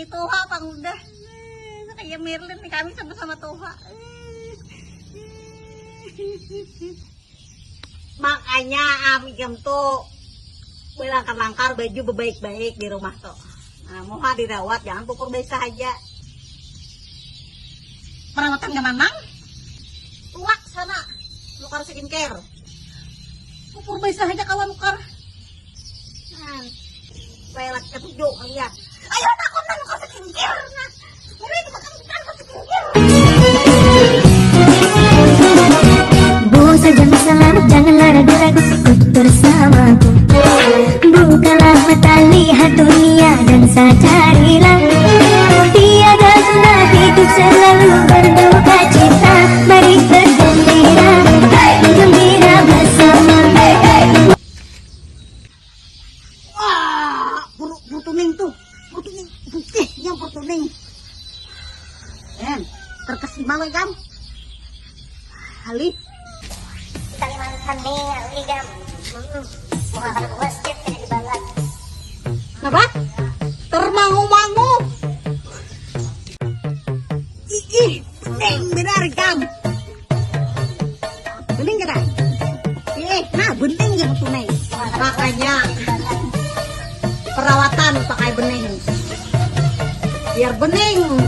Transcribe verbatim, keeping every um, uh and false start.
Tuha pang udah. Kayak Merlin nih, kami sama-sama tuha. Makanya am ikam tuh belangkar-langkar baju bebaik-baik di rumah tuh. Nah, muha dirawat, jangan pupur baisa aja. Perawatan ke manang? Tuak sana, nukar skincare. Pupur baisa aja kawan nukar. Nah, toilet ketujuh kali ya. Ayo takon nukar skincare. Nah, ini kita kan nukar skincare. Bawa saja masalah, janganlah ragu-ragu, ikut bersamaku. Bukalah mata, lihat dunia dan sadarilah, tiada zona hidup selalu berduka cita. Mari bergembira, gembira bersama. Wah, perut perut tuning tuh. Perut tuning putih, yang perut tuning. Em, terkesima lo ikam. Halih. Kalimantan nih, Ligam. Hmm, mau makan buah skip tidak dibalas. Kenapa? Termangu-mangu. Ih, ih, bening benar ikam. Bening kada? Ih, nah bening yang tunai. Makanya perawatan pakai bening. Biar bening.